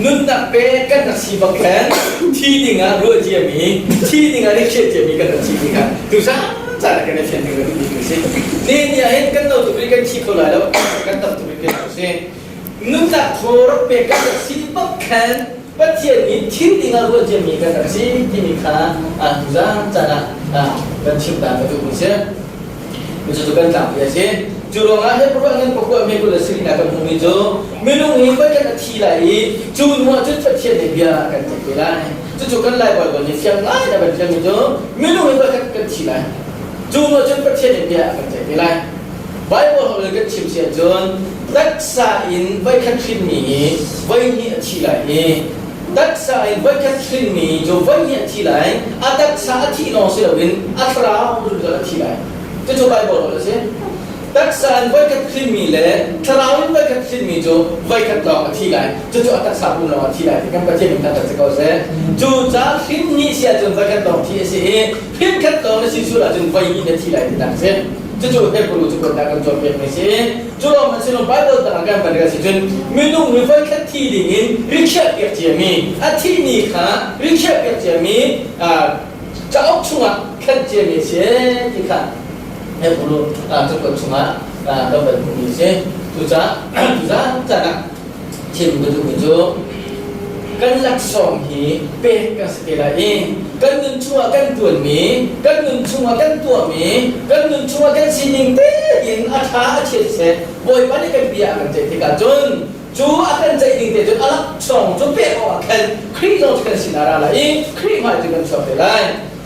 Nunnak pek kan rak si bak khan thi dingah ruah ciami, thi dingah rikhiah ciami kan rak si ti kha tuzan caan ah kan i fian ding a duhmi a si. Ni ni ah hin kan no tuk rih kan thi kho lai lo, kan tam tuk rih kan si. Nunnak thaw rak pek kan rak si bak khan Pathian nih thil dingah ruah ciami kan rak si timi kha tuzan caan ah kan chim ta ka duhmi si. Cucu kan tlangpi a si. Cu ruangah Hebrew ah nan pakua me kul a si na kan hmuhmi cu minung hi voikhat a thi lai i cu hnu ah cun Pathian nih bia a kan ceih te lai. Cucu kan Lai Baibal nih fiang ngai a kan fiangmi cu minung hi voikhat kan thi lai. Cu hnu ah cun Pathian nih bia a kan ceih te lai. Baibal holh in kan chim si ahcun taksa in voikhat hrinmi hi voihnih a thi lai i taksa in voikhat hrinmi cu voihnih a thi lai. A taksa a thih lawng si loin a thlarau zungzal a thi lai. Cucu Baibal holh a si. Taksa in voikhat hrinmi le thlarau in voikhat hrinmi cu voikhat lawng a thi lai. Cucu a taksa pum lawng a thi lai ti kan Pathian min thangṭhat si ko seh. Cu ca hrin ni si ahcun voikhat lawng thi a si i hrin khat lawng na si sual ahcun voihnih na thi lai ti nak a si. Cucu Hebrew cu kuat kan cawnpiakmi si. Cu lawng hmanh si lo Bible tang ah kan van rel si cun minung nih voikhat thi ding in rikhiah piak ciami a thih ni kha rikhiah piak ciami cauk chungah khenh ciami a si ti kha Hebrew cakuat chungah kan van hmuhmi a si. Cucaah tuzaan caan ah chim ka duhmi cu kan laksawng hi pek kan si te lai i kan nun chungah kan tuanmi, kan nun chungah kan tuahmi, kan nun chungah kan sining tein a ṭha a chiat seh Bawipa nih kan bia a kan ceih tikah cun cu a kan ceih ding te cun a laksawng cu pek awkah khan Khrih zong cu kan sinah ra lai i Khrih hmai cu kan chuak te lai.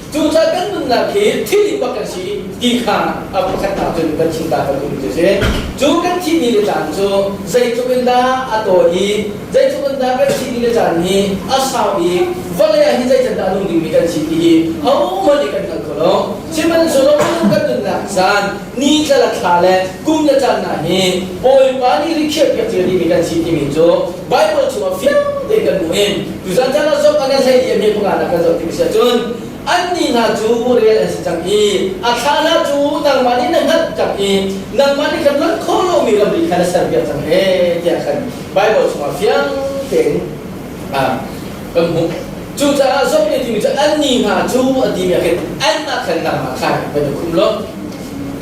Cucaah kan nunnak hi thil bak kan si ti kha a pakhatnak cun kan chim ta kan um cu si. Cu kan thih ni le caan cu zeitluk in dah a tawi i zeitluk in dah kan thih ni le caan hi a sau i vawlei ah hin zeican dah a nung dingmi kan si ti hi hohmanh nih kan hngal kho lo. Sihmanhsehlaw minung kan nunnak caan ni tla le thla le kum le caan hna hi Bawipa nih rikhiah piak cia dihmi kan si timi cu Bible chungah fiang tein kan hmuh i tuzan caan ah zoh an hlei i a hme panga kan zoh tik si ahcun annih hna cu rel an si cang i a thla hna cu nangmah nih na hngalh cang i nangmah nih khan lonh khawh lomi ramri kha na serpiak cang e tiah khan Bible chungah fiang tein kan hmuh. Cucaah Job nih timi cu annih hna cu a timi ah khin anmah khan nangmah khan van i khum lo.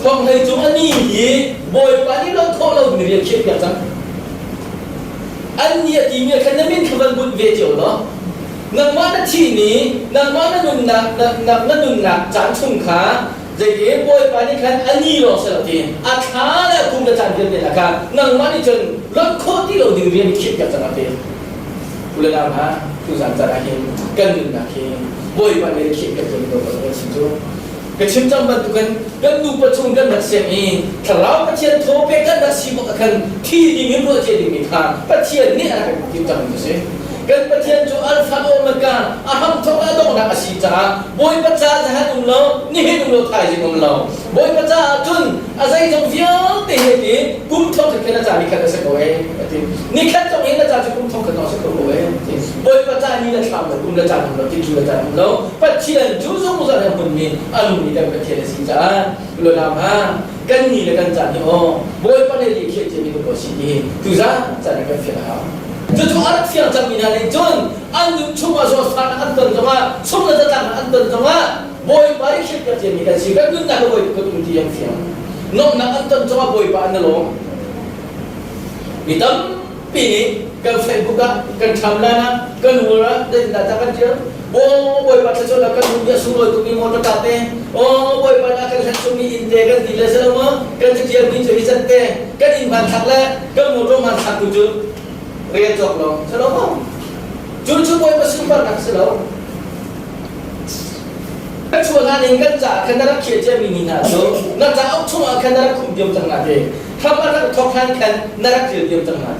Thawnghlei cung ani hi Bawipa nih lonh khawh lo mi rian khiahpiak cang. Annih a timi ah khan na min kha van bunh ve cio law nangmah na thih ni, nangmah na nunnak na, na nunnak caan chung kha zeiti Bawipa nih khan ani lawng si lo ti a thla le a kum le caan vialte hna kha nangmah nih cun lonh khawh ti lo ding rian khiahpiak cang a ti. U le nau hna, tuzan caan ah hin kan nunnak hi Bawipa nih khiahpiak cang ko kan si cu. Ka chim cang bantukin kan nupa chung kan rak siam i thlarau Pathian thaw pek kan rak si bak khan thi ding in ruah cia dingmi kha Pathian nih a rak kan timh cangmi a si. Kan Pathian cu Alpha le Omega a hramthawk a donghnak a si caah Bawipa ca zahan um lo, nihin um lo, thaizing um lo. Bawipa caah cun a zeizong vialte he ti kum thong khat khin a ca ni khat a si ko ee a ti. Ni khat zong in a ca cu kum thong khat lawng si kho ko ee ti. Bawipa ca ni le thlam le kum le caan um lo, ti cu le caan um lo. Pathian cu zungzal he hmunmi a nungmi kan Pathian a si caah lunam ha kan ni le kan caan hi aw Bawipa le li khiah ciami ka si ti tuzaan caan kan fian a hau. Cucu a rak fiang cangmi hna nih cun an nun chungah zawtfahnak an ton zongah chung le zatlaknak an ton zongah Bawipa i khiah ciami kan si kan nunnak ka Bawipa kut um ti an fiang. Nomhnak an ton zongah Bawipa an i lawm. Mi tampi nih kan Facebook ah kan timeline ah kan wall ah zeitindah ca kan ṭial aw Bawipa thluachuahnak kan hmuhmi a sunglawi tukmi motor car te aw Bawipa nih a kan hlen chungmi inn te kan ti le si lo maw kan caṭialmi cu hi zat te kan inn hmanthlak le kan motor hmanthlak tu cu rel cawk lo si lo maw cu cu Bawipa sunparnak si lo kan chuah hlan in kan caah khan na rak khiah ciami ni hna cu na cauk chungah khan na rak khumh diam cang hna te thlam a rak thawk hlan khan na rak ṭial diam cang hna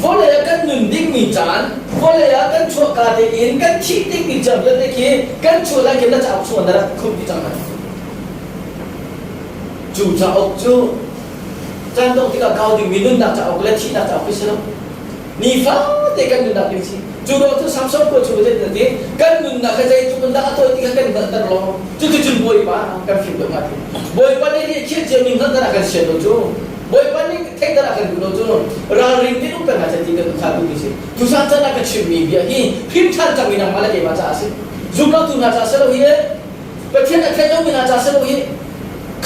vawlei ah kan nun dingmi caan vawlei ah kan chuahka tein kan thih dingmi caan vialte khi kan chuah lai khin na cauk chungah na rak khumh dih cang hna cu cauk cu caan dongh tikah kau dingmi nunnak cauk le thihnak cauk khi si lo nifate kan nunnak ding si cu ruang cu Samson ko chung zei ti kan nunnak kha zeitluk in dah a tawi ti kha kan hngalhter law cuticun Bawipa kan fim deuh hnga ti Bawipa nih ri a khiah ciami hngalhter ah kan sian lo cu. Bawipa nih theihter a kan duh lo cu ralring tein um peng hna seh ti kan kha duhmi si. Tusan caan ah ka chimmi bia hi hrim ṭhan cangmi nangmah le keimah caah a si. Zumlotu hna caah si lo hi Pathian a thei lomi hna caah si lo hi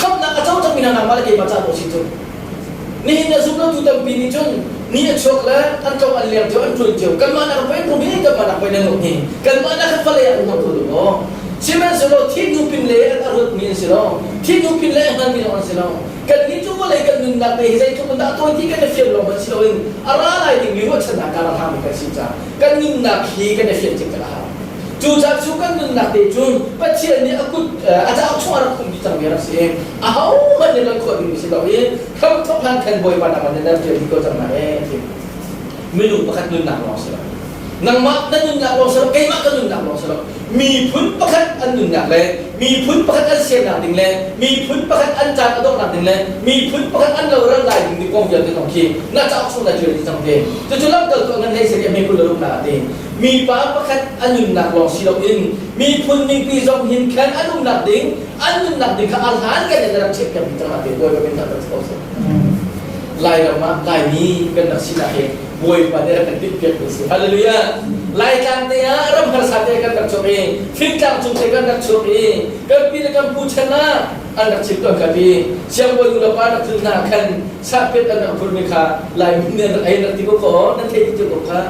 khamhnak a co cangmi hna nangmah le keimah caah maw si cu. Nihin a zumlotu tampi nih cun ni a chuak le an tlong an leng cio an ṭuan cio kanmah nak pei rum hi kanmah nak pei nan um hi kanmah nak khan fale an hmuh tu maw sihmanhsehlaw thih hnu pin le an a ruatmi an si lo thih hnu pin le a hngalmi zong an si lo kannih cu vawlei kan nunnak te hi zeitluk in dah a tawi ti kan i fian lawng hmanh si loin a ra lai dingmi ruahchannak kar a hlangmi kan si caah kan nunnak hi kan i fian cikcek a hau. Cucaah cu kan nunnak te cun Pathian nih a kut a cauk chung a rak khumh dih cangmi a rak si i ahohmanh nih rak khawh dingmi si lo i hramthawk hlan khan Bawipa nangmah nih nan ṭial dih ko cang hna ee ti. Minung pakhat nunnak lawng si lo. Nangmah na nunnak lawng si lo, keimah ka nunnak lawng si lo. Miphun pakhat an nunnak le miphun pakhat an siannak ding le miphun pakhat an caan a donghnak ding le miphun pakhat an loral lai ding ding kong vialte zong khi na cauk chung na ṭial dih cang te. Cucu lamkaltu a ngan hlei sari a hme 20 le ruknak ah ti. Mipa pakhat a nunnak lawng si loin miphun ningpi zong hin khan an umnak ding an nunnak ding kha a hlan kan in rak chiah piak dih cang te Bawipa min rak ko seh. Lairam ah Laimi kan rak sinak hi Bawipa nih rak kan timh piak mi si. Hallelujah. Laitlang te ah ram harsa te kan rak chuak i fingtlang cung te kan rak chuak i kan pi le kan pu chan ah an rak chim tawn ka ti siangbawi nu le pa rak tlun hna khan sahpet an rak phurmi kha Laimi nih an rak ei rak ti ko ko nan thei ti ko kha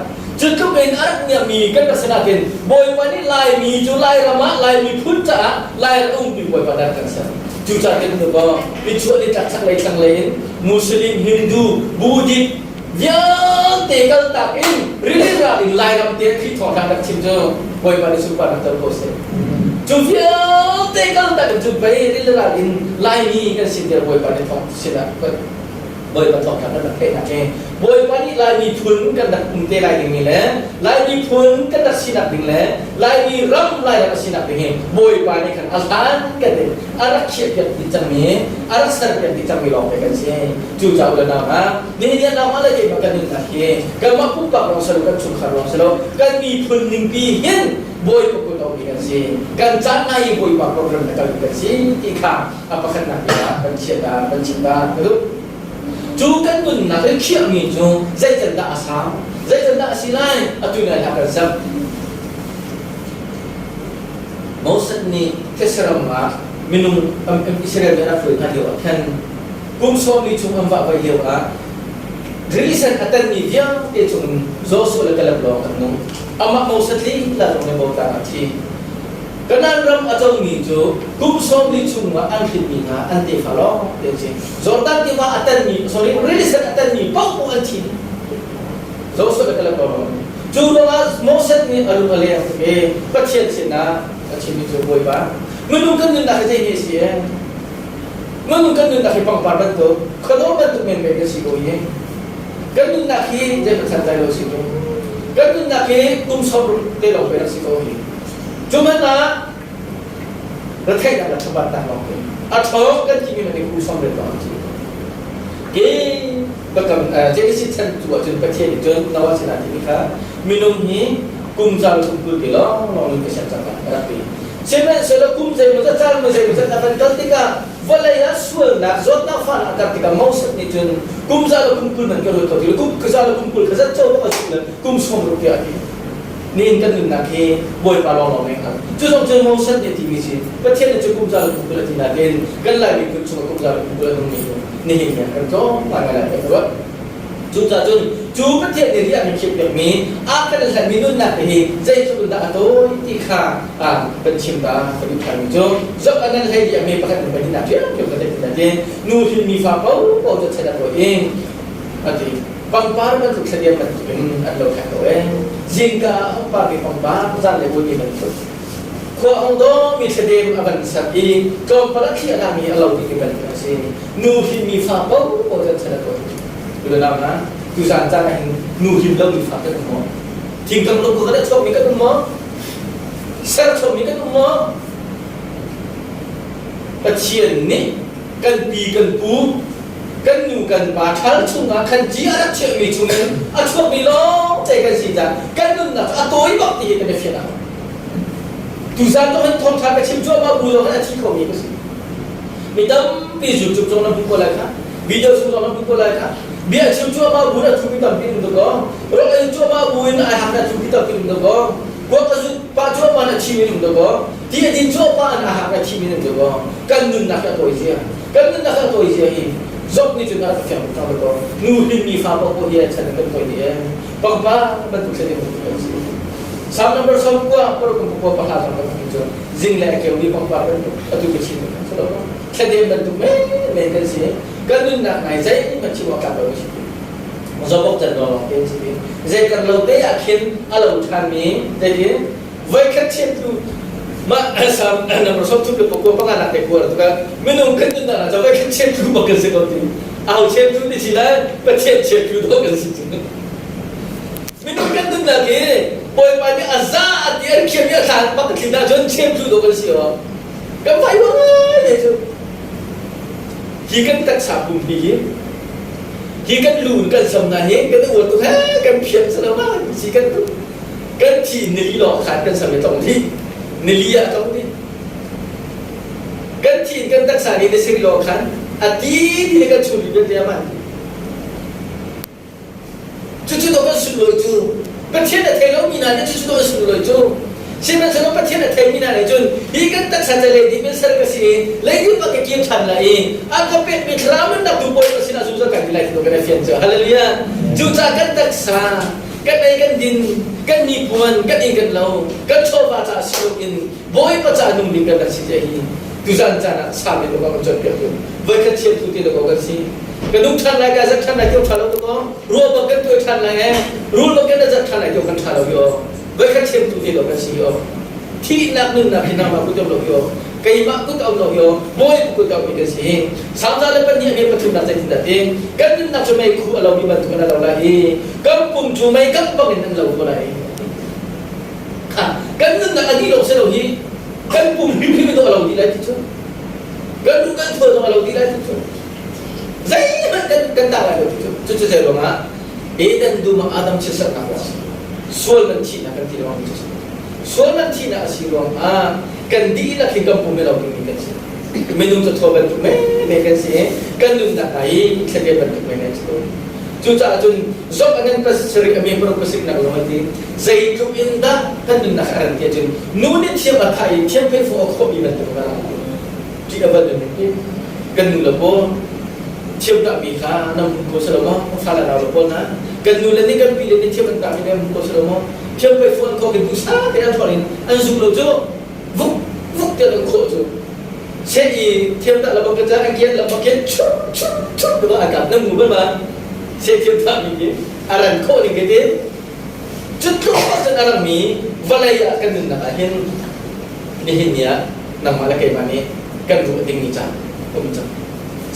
Cu tluk in a rak niammi kan rak si nakin Bawipa nih Laimi cu Lairam ah Laimi phun caah Lairam umpi Bawipa dah kan ser. Cucaah kan nu kaw nichuah nitlak chaklei thlanglei in Muslim, Hindu, Buddhist vialte kaltak in rili ral in Lairam te Khrih thawngṭha rak chim cu Bawipa nih sunparnak co ko seh. Cu vialte kaltak in cu pei rili ral in Laimi kan sin tiah Bawipa nih thawng sinah Bawipa thawngṭha kan rak theihnak hi Bawipa nih Lai miphun kan rak um te lai dingmi le Lai miphun kan rak sinak ding le Laimi ram Lairam a sinak ding hi Bawipa nih khan a hlan kan in a rak khiahpiak dih cangmi a rak serpiak dih cangmi lawng te kan si. Cucaah u le nau hna nihin ni nangmah le keimah kan nunnak hi kanmah pumpak lawng si lo kan chungkhar lawng si lo kan miphun ningpi hin Bawipa kut a ummi kan si. Kan caan ngai i Bawipa program na kalmi kan si ti kha a pakhatnak bik ah kan chiah ta kan chim ta ka duh. Cu kan nunnak i khiahmi cu zeican dah a sang, zeican dah a si lai, atu nai hlah kan zam. Moses nih Thessalon ah minung Israel mi a rak hruai hna lio ah khan kum 40 chung an vahvaih lio ah rili sen a tanmi vialte chung Joshua le Caleb lawng an nung. Amah Moses lila zong nih botlang a thi. Kanaan ram a comi cu kum 40 chungah an hrinmi hna an tefa lawng te an si. Jordan tiva a tanmi, sorry, rili sen a tanmi paohpaoh an thi. Joshua le Caleb lawng. Cu ruangah Moses nih a lung a leng tuk i Pathian sinah a chimmi cu Bawipa, minung kan nunnak hi zei hi a si ee? Minung kan nunnak hi pangpar bantuk, khuadawm bantuk menmen kan si ko hi. Kan nunnak hi zei santlai lo si ko. Kan nunnak hi kum 60 te lawng pe rak si ko hi. Cu hmanh ah retheihnak le thabatnak lawng te a ṭhawng kan timi hmanh hi kum 70 lawng an si. Ke bakam Genesis chan tu ahcun Pathian nih cun Noah sinah timi kha minung hi kum zal kum 20 te lawng lawng in ka ser cang a rak ti. Sihmanhsehlaw kum zeimawzat caan maw zeimawzat a van kal tikah vawlei ah sualnak zawtnak fahnak a kar tikah Moses nih cun kum za le kum 20 man ka ruat kho ti lo kum za le kum 20 kha zat co bak a sung le kum 60 tiah a ti. Nihin kan nunnak hi Bawipa lawnglawng nih hngalh. Cu zong cu Moses nih a timi si. Pathian nih cu kum za le kum 20 a ti nain kan Lai miphun chungah kum za le kum 20 a nungmi cu nihin hi kan tlawm ngaingai lai tiah ka ruat. Cucaah cun cu Pathian nih riah mi khiahpiakmi a kan hlanmi nunnak te hi zeitluk in dah a tawi ti kha kan chim ta ka duh ṭhanmi cu zoh a nan hlei dih a mi pakhat in pahnihnak ṭhiamṭhiam ka theih ti nain nu hrin mi fa paohpaoh cu chan a tawi i a ti. Pangpar bantuk thladiam bantuk in an lo theng ko ee. Zingka ah hung parmi pangpar zanlei vui mi bantuk. Khua hung dawmi thladem a van ser i tlawmpal a thli a hlangmi a lo dingmi bantuk an si. Nu hrinmi fa paohpaoh cu an chan a tawi. Unau hna, tuzaan caan ah hin nu hrin lomi fa kan um maw? Thingkang lungkua kan a chuakmi kan um maw? Ser chuakmi kan um maw? Pathian nih kan pi kan pu kan nu kan pa ṭhal chungah khan ci a rak chiahmi chungin a chuakmi lawng te kan si caah kan nunnak cu a tawi bak ti hi kan i fian a hau. Tuzaan zong hin thawngṭha ka chim cuahmah bu zong hin a thi khomi ka si. Mi tampi YouTube zong na hmuh ko lai kha. Video chung zong na hmu ko lai kha. Bia chim cuahmah bu na thumi tampi um dakaw. Rak ei cuahmah bu in ai hak na thumi tampi um dakaw. Kuak a zut pah cuahmah na chim in um dakaw. Ti a din cuahmah in a hak na chim in um dakaw. Kan nunnak a tawi zia. Kan nunnak a tawi zia hi zok nih cun a rak fiang tuk dakaw. Nu hin mi fa paoh hi chan kan tawi dih ee. Pangpar bantuk thil in kan si. Psalm number 90 paruk kum pakua pahra zong kan hmu cu zing le a keumi pangpar bantuk atu ka chim kan si lo thladem bantuk men kan si. Kan nunnak ngai zeihmanh chim awk tlak lo si. Zobok can lawng te si. Zei kan lo te ah khin a lo ṭhan mi zeitin voikhat chiat tu mah Psalm number 34 panga nak te kuar tuka minung kan nunnak ah voikhat chiat tu bak kan si ko ti. Aho chiat tu ti si lai Pathian chiat tu do kan si cu. Minung kan nunnak hi Bawipa nih a za a ti an khiam i a thla bak thlin ahcun chem cu dawh kan si aw. Kan fai ngai ne cu. Hi kan taksa pum hi hi hi kan lu kan sam na hi kan uar tuk he kan phiam salo ma si kan tu kan thi nili lawng khan kan sam i tong dih nili ah tong dih kan thi kan taksa ni na sir lawng khan a ti ti kan chung vialte a man Cucu dawh kan sunlawi cu Pathian a thei lomi hna nih cucu dawh an sunlawi cu sihmanhsehlaw Pathian a theimi hna nih cun hi kan taksa cu leidip in ser ka si i leidip ah ka kir ṭhan lai i a ka pekmi thlarau nunnak tu Bawipa sinah zungzal kan ti lai ti kan i fian cu hallelujah cucaah kan taksa kan ei kan din kan nipuan kan inn kan lo kan chawva caah si loin Bawipa caah nung ding kan rak si te hi tuzan caan ah sami lo kan cawnpiak tu voikhat thiam tu te lo kan si ka nung ṭhan lai ka zat ṭhan lai ti ṭha lo ko ruah bak kan tuai ṭhan lai e rul bak kan zat ṭhan lai ti kan ṭha lo yo voikhat thiam tu te lo kan si yo thihnak nunnak hi nangmah kut lo yo keimah kut au lo yo bawi kut au mi kan si samza le pahnih a pathum nak zeitin dah ti kan nunnak cu mei khu a lo mi bantuk in a lo lai i kan pum cu mei kangh bangin an lo ko lai kan nunnak a dih lo si lo hi kan pum hrimhrim in a lo dih lai ti cu kan duh kan thual zong a lo dih lai ti cu zeihmanh kan kan dah lai lo ti cu cucu zei ruangah Eden dum ah Adam chiatsernak ruang sual man thihnak kan ti lengmang cu sual man thihnak a si ruangah kan dihlak hi kan pum i lo dingmi kan si minung cu thaw bantuk men kan si i kan nunnak ah hi thlate bantuk men kan si ko cucaah cun zong a ngan pasarih a me paruk pasarih nak lawng an ti zeitluk in dah kan nunnak a ran ti ahcun nu nih thiam a thah i thiam phei fung a khawhmi bantuk a ṭih a van nan ti kan nu le pawl thiam dahmi kha nan hmu ko si lo maw fa le nau le pawl hna kan nu le nih kan pi le nih thiam an dahmi nan hmu ko si lo maw thiam phei fung an khawh khi duhsah tein an thawng in an zuk lo cu vuk vuk tiah an khawh cu seh i thiam dah la bang ka an kian la bang kian chup chup chup tu a kap nan mu bal ma seh thiam dahmi khi a ran khawh ning ke tin cu tluk cun a rangmi vawlei ah kan nunnak ah hin nihin ni ah nangmah le keimah nih kan ruah dingmi caan um cang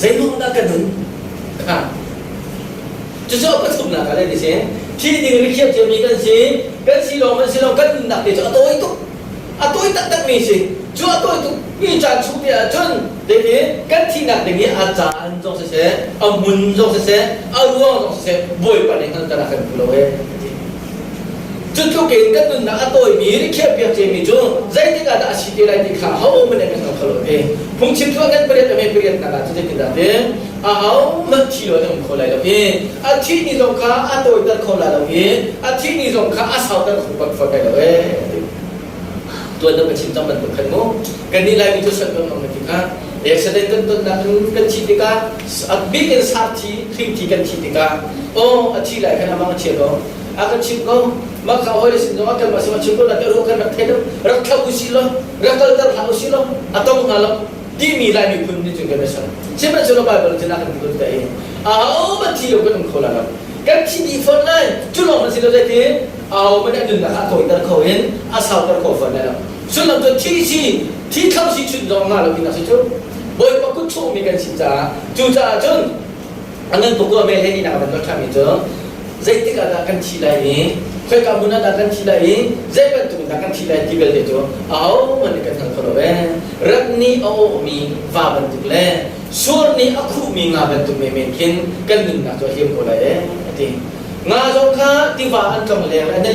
zeiruang dah kan nun kha cucu a pathumnak ah le ti si thi ding rikhiah ciami kan si kan si lawng kan si lawng kan nunnak te cu a tawi tuk a tawi taktakmi si cu a tawi tuk mi caan chung te ahcun zeitin kan thihnak ding i a caan zong siseh a hmun zong siseh a ruang zong siseh Bawipa nih hngalhter a kan duh lo ee cu tluk in kan nunnak a tawimi rikhiah piak ciami cu zeitik ah dah a si te lai ti kha ahohmanh nih kan hngal kho lo te phungchim tuah kan pariat a me pariat nak ah cu zeitin dah ti ahohmanh thi lo an um kho lai lo i a thih ni zong kha a tawiter kho lai lo i a thih ni zong kha a sauter kho bak fawn lai lo ee tuan deuh ka chim cang bantuk khan mu kannih Laimi cu sat lengmang na ti kha accident kan tonnak in kan thi tikah a bik in sar thi hring thi kan thi tikah aw a thi lai khan amang a chia ko a kan chim ko mah kha hawi le sin zong ah kan mah sin chim ko na te ru kan rak thei lo rak thla usih law rak kalter hlah usih law a tong hnga lo timi Lai miphun nih cun kan i ser sihmanhsehlaw Baibal cun a kan ti ko ti aho man thi lo kan um kho la lo kan thi dih fawn lai cu lawng man si lo zeitin aho man a nunnak a tawiter kho in a sauter kho fawn lai lo sullam cu thi si thi thlo si chun zong nga lo tinak si cu Bawipa kut chungmi kan si caah cucaah cun a ngan pakua me he ni nak van ṭhami cu zeitik ah dah kan thi lai i khoika hmun ah dah kan thi lai i zei bantuk in dah kan thi lai ti belte cu ahohmanh nih kan hngal kho lo ee rat nih a awhmi va bantuk le sur nih a khuhmi nga bantuk menmen khin kan nunnak cu a him ko lai ee a ti nga zong kha tiva an tlong leng an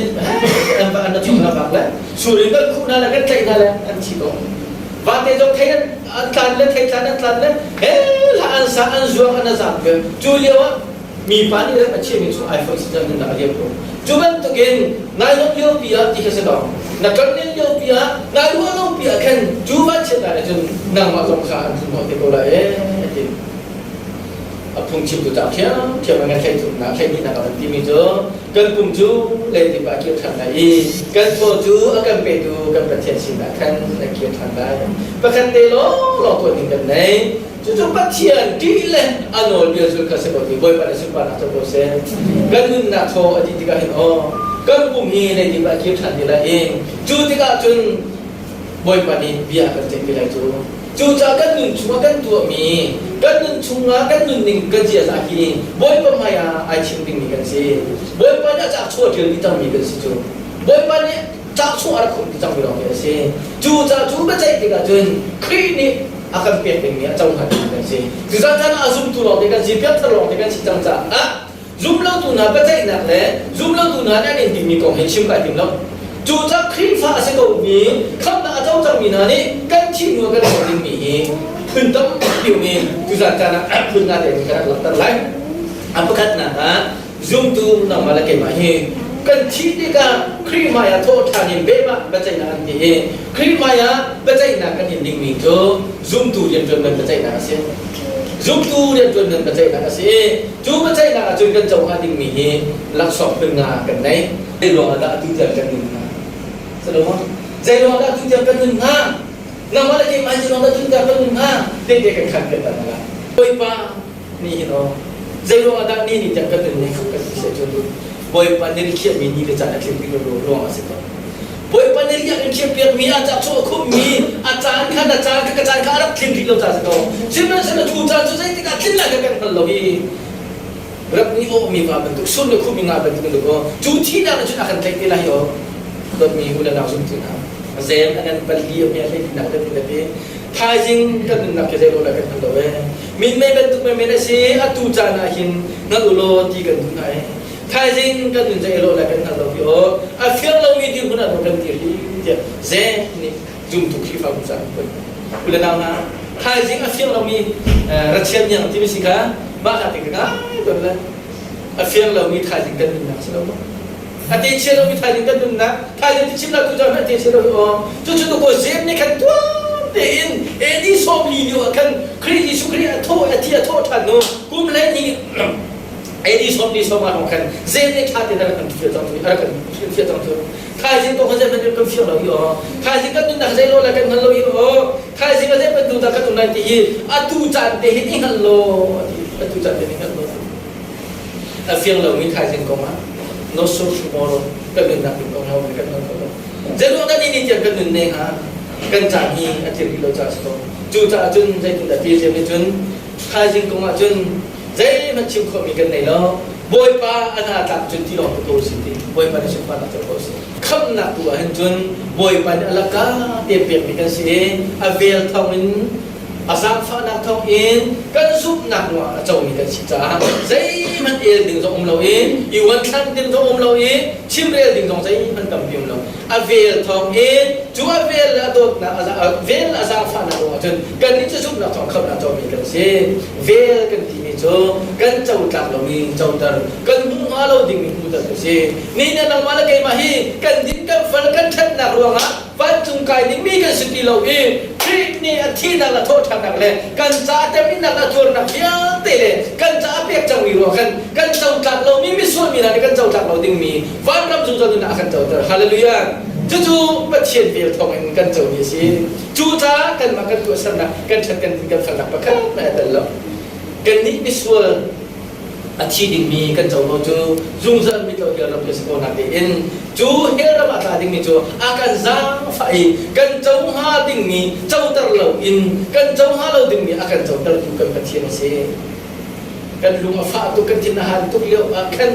an va an chung na vak le sur in kan khuh hna le kan tlaih hna le an thi ko. Vate zong thei an tlan le thei tlan an tlan le he hla an sa an zuang an azam ke cu lio ah mipa nih rem a chiahmi cu iPhone si cang nunnak a liam ko. Cu bantukin nai lawmh lio pi ah ti kha si lo. Na tlonlen lio pi ah nai ruah lo pi ah khan cu vanchiatnak nih cun nangmah zong kha an tlun hnawh te ko lai ee ti. A phungchimtu ca ṭhiamṭhiam in kan thleithumnak thleihnihnak a van timi cu kan pum cu leidip ah a kir ṭhan lai i kan thaw cu a kan petu kan Pathian sinah khan a kir ṭhan lai. Pakhat te lawnglawng tuah ding kan nei. Cucu Pathian ṭih le a nawlbia zul kha si ko ti Bawipa nih sunparnak co ko seh. Kan nunnak thaw a dih tikah hin aw kan pum hi leidip ah a kir ṭhan ti lai i cu tikah cun Bawipa nih bia a kan ceih ti lai cu. Cucaah kan nun chungah kan tuahmi, kan nun chungah kan nunning kan ziaza hi Bawipa hmai ah ai chim dingmi kan si. Bawipa nih a cauk chung a ṭial dih cangmi kan si cu. Bawipa nih cauk chung a rak khumh dih cangmi lawngte a si. Cucaah cu biaceih tikah cun Khrih nih a kan pek dingmi a cohlan dingmi kan si. Cucaah caan ah a zumtu lawngte kan si, piangthar lawngte kan si cang caah Zumlotu hna biaceihnak le zumlotu hna nih an in timi kong hi chim kai tim lo. Cucaah Khrihfa a si komi khamhnak a co cangmi hna nih kan thih hnu ah kan tuah dingmi hi phun tampi um i tuzan caan ah phun nga tein ka rak langhter lai. A pakhatnak ah zumtu nangmah le keimah hi kan thih tikah Khrih hmai ah thawh ṭhan in behmah biaceihnak an ti i Khrih hmai ah biaceihnak kan in dingmi cu zumtu rianṭuan man biaceihnak a si. Zumtu rianṭuan man biaceihnak a si i cu biaceihnak ah cun kan co hnga dingmi hi laksawng phun nga kan nei. Zei ruang ah dah atu tiang kan nun hnga? Salomo, zei ruang dah atu tiang kan nun hnga? Nangmah le keimah zei ruang dah atu tiang kan nun hnga? Tehte kan khan piak ta hna lai. Bawipa ni hin aw, zei ruang ah dah ni ni tiang kan nun ning kan ti seh cun Bawipa nih rikhiahmi ni le caan a tling ding ruang a si ko. Bawipa nih riak in khiahpiakmi a cak chung a khumhmi a caan kha na caan kha ka caan kha a rak tling rih lo ca si ko. Sihmanhsehlaw cu caan cu zeitik ah tlin lai kha kan hngal lo i rak nih awhmi va bantuk sur le khummi nga bantuk in aw cu thihnak nih cun a kan tlaih te lai aw dawtmi u le nau zumtu hna zem a ngan pali a hme hlei tinak le ti le ti thaizing kan nunnak khi zei lo lai kan hngal lo ee minmei bantuk menmen a si atu caan ah hin hngal u law ti kan duh hna ee Thaizing kan nun zei lo le kan hngal lo hi aw a fiang lomi dirhmun ah kan dir hi tiah zeng nih zumtu Khrihfabu ca kan u le nau hna thaizing a fiang lomi rachian niang timi si kha mah ka te ka ngai ton le a fiang lomi thaizing kan nunnak si lo maw a te chia lomi thaizing kan nunnak thaizing ti chim la tu caan a te chia lo aw cu cu ko zem nih khan tuan tein AD 40 lio ah khan Khrih Jesuh Khrih a thawh a thi a thawh ṭhan nu kum hlei AD 40 ah khan zei nih ṭha tein a rak kan fial cang cu a rak kan fial cang cu thaizing kong kha zeihmanh kan fiang lo hi aw thaizing kan nunnak zei lo le kan hngal lo hi aw thaizing a zei bantuk dah kan um lai ti hi atu caan te hin i hngal law atu caan te hin i hngal law a fiang lomi thaizing kong ah no so tomorrow kan nunnak ding kong ho kan hngal kho lo zeiruang dah ni ni tiang kan nun ne hnga kan caan hi a tlin rih lo caah si ko cu caah cun zeitindah ti ziam nih cun thaizing kong ah cun zeihmanh chim khawhmi kan nei lo Bawipa a hna tlak cun ti lawng ko si ti Bawipa nih sunparnak co ko si khamhnak tu ah hin cun Bawipa nih a laka te pekmi kan si i a vel thawng in a zaangfahnak thawng in kan zumhnak ruangah a comi kan si caah zeihmanh el ding zong um lo i i uanthlan ding zong um lo i chimrel ding zong zeihmanh tampi um lo a vel thawng in cu a vel le a dawtnak a vel le a zaangfahnak ruangah cun kannih cu zumhnak thawng khamhnak comi kan si vel kan timi cu kan co tlak lomi coter kan hmuh hnga lo dingmi hmuhter kan si ni na nangmah le keimah hi kan din kan fal kan ṭhatnak ruangah vancung kai dingmi kan si ti lo i Khrih nih a thihnak le thawhṭhannak le kan ca teminnak le tuarnak vialte le kan ca a pek cangmi ruang khan kan co tlak lomi misual mi hna nih kan co tlak lo dingmi vanram zungzal nunnak a kan coter hallelujah cucu Pathian vel thawng in kan comi a si cucaah kanmah kan tuahsernak kan ṭhat kan din kan felnak pakhat hmanh a tel lo kannih misual a thi dingmi kan co lo cu zungzal mit lo hell ram cu si ko na tein cu hell ram ah tla dingmi cu a kan zaangfah i kan co hnga dingmi coter lo in kan co hnga lo dingmi a kan cotertu kan Pathian a si kan lung a fah tuk kan thin a han tuk lio ah khan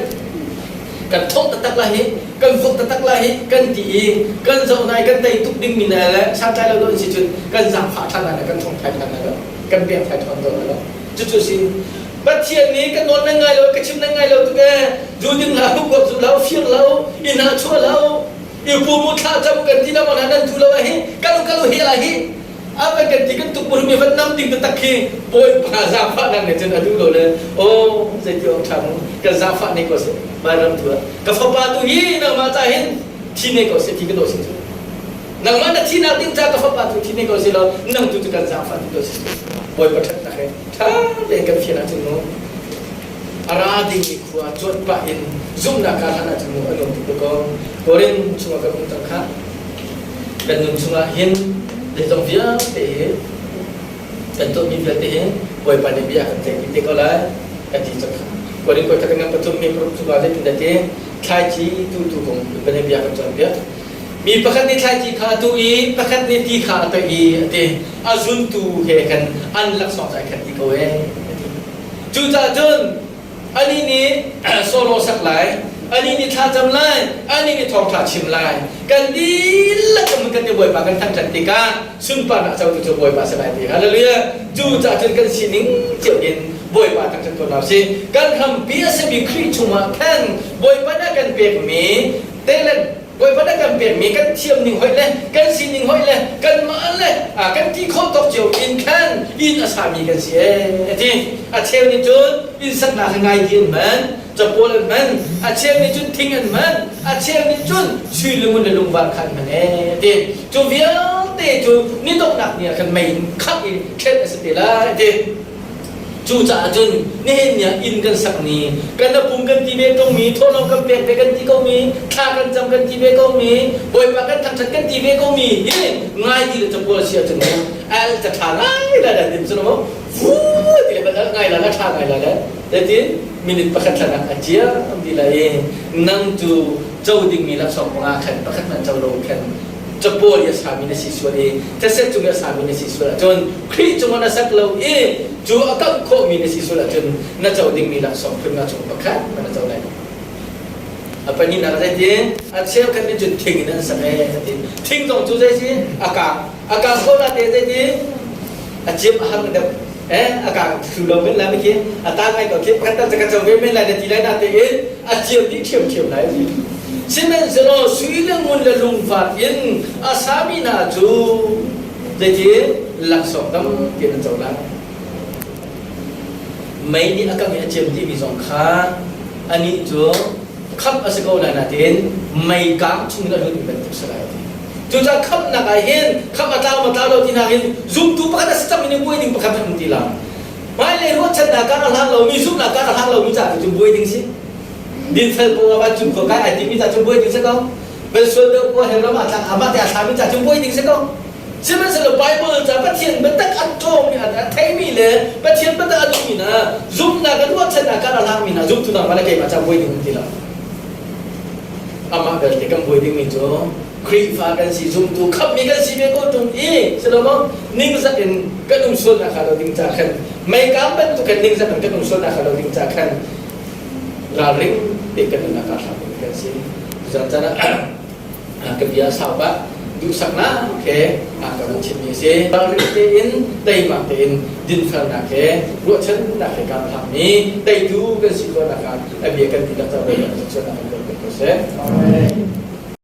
kan thawh taktak lai hi kan vok taktak lai hi kan ti i kan zoh nai kan tei tuk dingmi na le santlai lo lo si cun kan zaangfah ṭhan lai kan thong thai ṭhan lai lo kan pek thai ṭhan lo cucu si Pathian nih ka nawl nan ngai lo ka chim nan ngai lo tuk ee zu ding hlah huk zu lo fir lo inn ah chuah lo i pu mu thla cam kan ti lo mana nan tu lo hi kalu kalu hi la hi. A van kan ti kan tuk mi van nam ding taktak khi Bawipa zaangfahnak nih cun a duh lo le aw zeiti awk ṭha mu kan zaangfah ne ko seh vanram tu ah ka fapa tu hi nangmah ca hin thi ne ko seh ti ka dawh si cu nangmah na thinak ding ca ka fapa tu thi ne ko seh law nang tu cu kan zaangfah ti ko seh Bawipa ṭhatnak he ṭha tein kan fian ahcun mu a ra dingmi khua cuanh pah in zumhnak kaa hlan ahcun mu a nuam tuk ko Korin chungah kan um cang kha kan nun chungah hin zeizong vialte hi kan tuahmi vialte hi Bawipa nih bia kan ceih te ko lai ka ti cang kha. Korin koi khat ngan pathum mi paruk chungah zeitin dah ti thlaici tu tu kong kan bia kan cawnpiak. Mi pakhat nih thlaici kha a tuh i pakhat nih ti kha a toih i a ti a zuntu he khan an laksawng cu ai khat ti ko ee a ti. Cucaah cun anih nih solo sak lai, anih nih thlacam lai, anih nih thawngṭha chim lai. Kan dihlak in kan i Bawipa kan thangṭhat tikah sunparnak cotu cu Bawipa si lai ti. Hallelujah. Cucaah cun kan sining cio in Bawipa thangṭhat ko hna usih. Kan hrampi a simi Khrih chungah khan Bawipa nih a kan pekmi talent Bawipa na kan pekmi kan thiam ning hoih le kan sining hoih le kanmah le kan ti khawh tawk cio in khan inn a sami kan si ee a ti. A cheu nih cun inn saknak hi ngai ti an hman, capawl an hman, a cheu nih cun thing an hman, a cheu nih cun sui le ngun le lungvar kha an hman ee a ti. Cu vialte cu ni donghnak ni ah khan mei in khangh i thlen a si te lai a ti. Cucaah cun nihin ni ah inn kan sak ni, kan pum kan ti ve komi, thawhlawm kan pek ve kan ti komi, thla kan cam kan ti ve komi, Bawipa kan thangṭhat kan ti ve komi hi ngai ti le capawl a si ahcun mu al ca ṭha ngai la la tin cun mu vu ti le ban al ngai la la ṭha ngai la la tetin minute pakhat thlan ah a ciam ti lai i nang cu co dingmi laksawng panga khan pakhat hmanh co lo khan capawl i a sami na si sual i thisen cung i a sami na si sual ahcun Khrih cungah na sak lo i cu a kamh khawhmi na si sual ahcun na co dingmi laksawng phun nga chung pakhat na co lai. A pahnihnak zeiti a cheukhat nih cun thing in an sak ee a ti. Thing zong cu zei si a kang a kang ko na te zeiti a cim a hang deuh eh a kang thlu lo men lai khi a ta ngai ko khi pakhat tal ka co ve men lai na ti lai na te in a ciam dih ṭhiamṭhiam lai ti. Sihmanhsehlaw sui le ngun le lungvar in a sami hna cu zeitin laksawng tampi an co lai. Mei nih a kangh i a ciam dihmi zong kha anih cu khamh a si ko lai nain mei kang chungin a lutmi bantuk si lai a ti. Cucaah khamhnak ah hin khamh a tlau ma tlau lo ti hna hin zumtu pakhat a si cang in buai ding pakhat an um ti lo. Hmailei ruahchannak kar a hlang lomi, zumhnak kar a hlang lomi caah cu buai ding si. Dinfel ko ah cu ko kai ai timi ca cu buai ding si ko. Bel sual deuh ko he ram ah tlak amah te a thlami ca cu buai ding si ko. Sihmanhsehlaw Bible ca Pathian biatak a cawmi a theimi le Pathian biatak a duhmi hna zumhnak a ruahchannak kar a hlangmi hna zumtu nangmah le keimah ca buai ding um ti lo. Amah belte kan buai dingmi cu Khrihfa kan si zumtu khamhmi kan si ve ko ṭung i si lo maw ningzak in kan um sualnak hnga lo ding ca khan meikam bantuk khan ningzak in kan um sualnak hnga lo ding ca khan ralring te kan nunnak ah hram kan si zan caan ah ka bia sau pah duhsaknak he a ka van chimmi a si ralring tein teimak tein dinfelnak he ruahchannak he kan hlammi teitu kan si khawhnak ah a bia kan dihlak ca kan ko seh. Amen.